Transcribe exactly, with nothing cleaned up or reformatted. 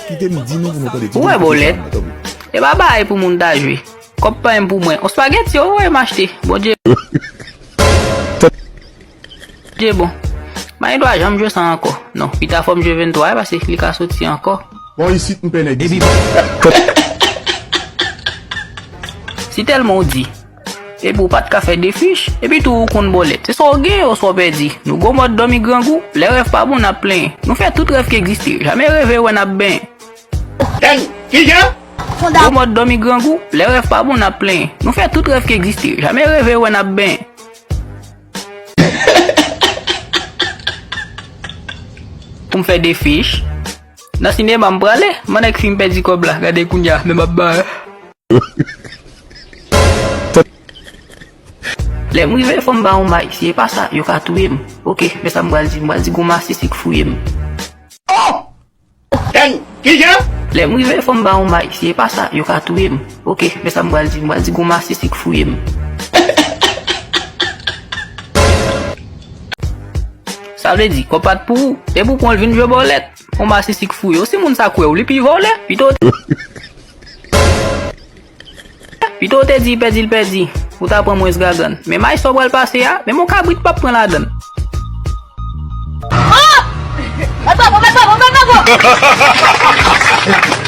Kite m di nou pou nou tande. Ou wè bolèt? E pa bagay pou moun ta jwe. Kòb pa menm pou mwen. On spaghetti, ou wè m achte. Bondye. Bondye bon. M pa gen dwa janm jwe sa ankò. Non, pita fò m jwe venntwa, paske li ka soti ankò. Bon, isit, m pè nèg isit. Si tèlman w di, epi w pa t ka fè de fich, epi tou ou konn bolèt. Se sa w gen, oswa w pèdi. Nou gwo mòd dòmi grangou, lè rèv pa bon, n ap plenyen. Nou fè tout rèv ki egziste, jamè reve wè n ap benyen. Dang! Kijan? Gwo mòd dòmi grangou, lè rèv pa bon, n ap plenyen. Nou fè tout rèv ki egziste, jamè reve wè n ap benyen. Pou m fè de fich. Nan sinema m prale, m annik fin pèdi kòb la, gade kounya, men m ap ba. Lè m rive, fò m ba yon may, si e pa sa, yo ka touye m. Oke, men sa m pral di, m pral di gon masisi k fouye m. Oh! Dang! Kijan? Lè m rive, fò m ba yon may, si e pa sa, yo ka touye m. Oke, men sa m pral di, m pral di gon masisi k fouye m. Sa vle di, kòb pa t pou ou, depi w pran l vin jwe bòlèt, yon masisi k fouye w. Si moun sa kwè w, li pi vòlè, pito w te, pito w te di pèdi l pèdi, ou ta pran mwens gagann. Men may sa w pral pase a, menm yon kabrit p ap pran ladann. Oh! Mèt Babo, mèt Babo, mèt Babo!